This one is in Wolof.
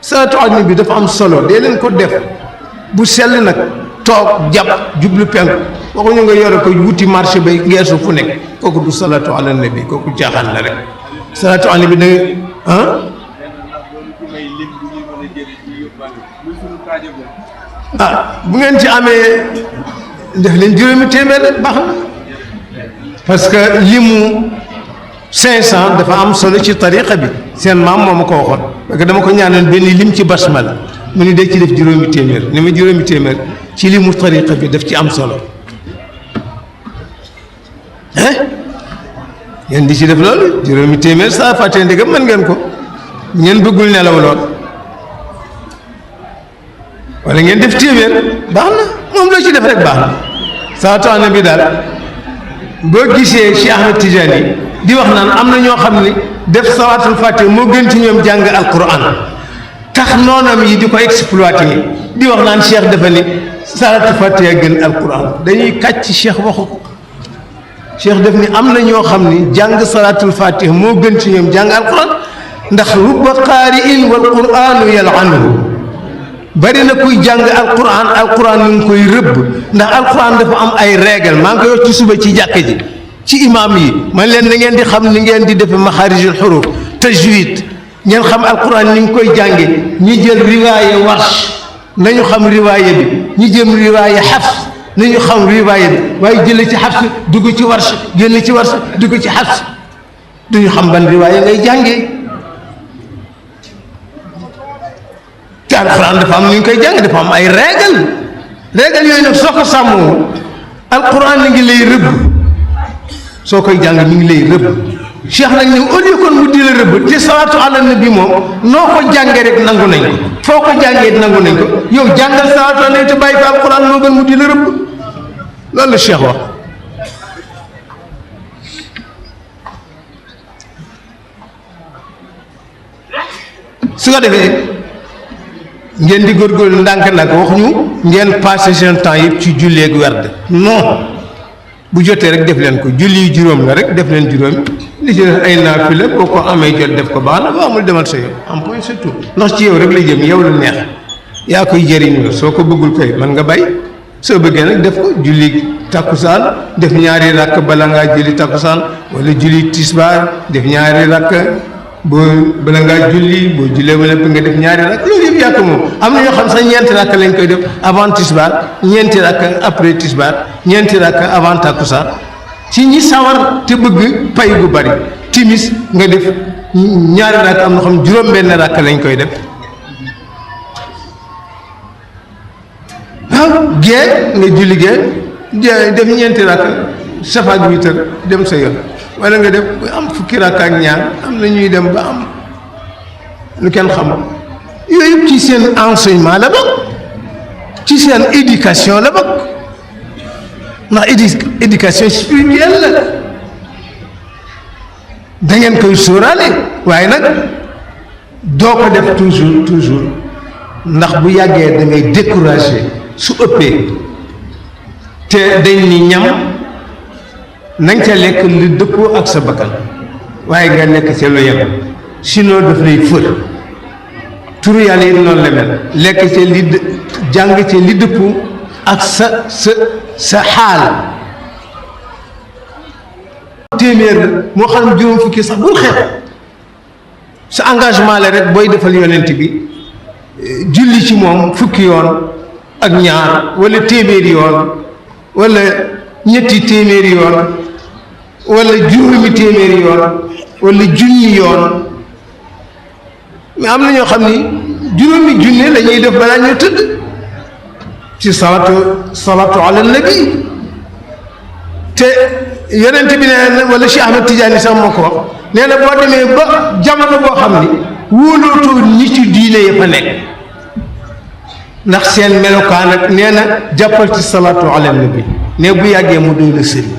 salaatu ala nabi dafa am solo dee leen ko def bu sell nag toog jàpp jublu penk waxuñu nga yore ko wuti marché bay geesu fu nekk kooku du salaatu ala nabi kooku jaaxaan la rek salaatu ala nabi nag bu ngeen ci amee def leen juróomi téeméer baax na parce que limu 500 dafa am solo ci tariqa bi seen maam moo ma ko waxoon parce que dama ko ñaanoon benn lim ci basmala mu ni dee ci def juróomi téeméer ni ma juróomi téeméer ci limu tariqa bi daf ci am solo ngeen di ci def loolu juróomi téeméer saa fàttee ndegam mën ngeen ko ngeen bëggul nelaw lool wala ngeen def téeméer baax na moom loo ci def rek baax na saa taana bi daal boo gisee Cheikh Ahmed Tidiane di wax naan am na ñoo xam ne def salaatul fatiha moo gën ci ñoom jàng alquran tax noonam yi di ko exploité di wax naan Cheikh dafa ni salaatul fatiha gën alquran dañuy kàcc Cheikh waxu ko Cheikh def ni am na ñoo xam ni jàng salaatul fatiha moo gën ci ñoom jàng alquran ndax rubba qaari'in wal quranu yal'anuhu bari na kuy jàng alquran ñu ngi koy rëbb ndax alquran dafa am ay règle maa ngi koy wax ci suba ci jàkk ji ci imaam yi man leen na ngeen di xam ni ngeen di defe maxaarijul xuruf tajwid ngeen xam alquran ni nga koy jànge ñi jël riwaaya warsh nañu xam riwaaya bi ñi jëm riwaaya xafs nañu xam riwaaya bi waaye jële ci xafs dugg ci warsh génn ci warsh dugg ci xafs duñu xam ban riwaaya ngay jàngee te alquran dafa am ni ñu koy jàng dafa am ay règle yooyu nag soo ko sàmmoo alquran la ngi lay rëbb soo koy jàng mi ngi lay rëbb Cheikh nag ne au lieu kon mu di la rëbb te salaatu ala nabi moom noo ko jàngee rek nangu nañ ko foo ko jàngee nangu nañ ko yow jàngal salaatu ala nabi te bàyyi fa alquran moo gën mu di la rëbb loolu la Cheikh wax su ko defee ngeen di góorgóorlu ndànk nag wax ñu ngeen passé seen temps yëpp ci julli ak werd non bu jotee rek def leen ko julli yu juróom la rek def leen juróom li ci def ay naafila boo ko amee jot def ko baax na boo amul demal sa yoon am point surtout ndax ci yow rek la jëm yow la neex yaa koy jëriñoo soo ko bëggul koy mën nga bay soo bëggee nag def ko julli takkusaan def ñaari rakk bala ngaa julli takkusaan wala julli tisbaar def ñaari rakk boo bala ngaa julli boo jullee ba lépp nga def ñaari rakk loolu yëpp yaa ko moom am na ñoo xam sax ñeenti rakk lañ koy def avant tisbaar ñeenti rakk après tisbaar ñeenti rakk avant takkusaan ci ñi sawar te bëgg pay gu bari timis nga def ñaari rakk am na xam juróom-benn rakk lañ koy def waaw gée nga julli gée def ñeenti rakk safa ak witar dem sa yoon wala nga def am fukki rakk ak ñaar am na ñuy dem ba am lu kenn xamul yooyu yëpp ci seen enseignement la bokk ci seen éducation la bokk ndax éducation spirituelle la da ngeen koy sóoraale waaye nag doo ko def toujours ndax bu yàggee da ngay découragé su ëppee te dañ ni ñam nañ ca lekk lu dëppoo ak sa bakkan waaye nga lekk ca lu yem sinon daf lay fër turu yàlla yi noonu la mel lekk ca li jàng ca li dëppoo ak sa xaal téeméer la moo xam juróom fukki sax bul xeeb sa engagement la rek booy defal yonent bi julli ci moom fukki yoon ak ñaar wala téeméeri yoon wala ñetti téeméeri yoon wala juróomi téeméeri yoon wala junni yoon mais am na ñoo xam ni juróomi junne la ñuy def balaa ñu tëdd ci salatu ala nabi te yonent bi nee na wala Cheikh Ahmed Tidiane sax moo ko wax nee na boo demee ba jamono boo xam ni wóolootoo ñi ci diine ya fa nekk ndax seen melokaan ak nee na jàppal ci salatu ala nabi ne bu yàggee mu doy la sëriñ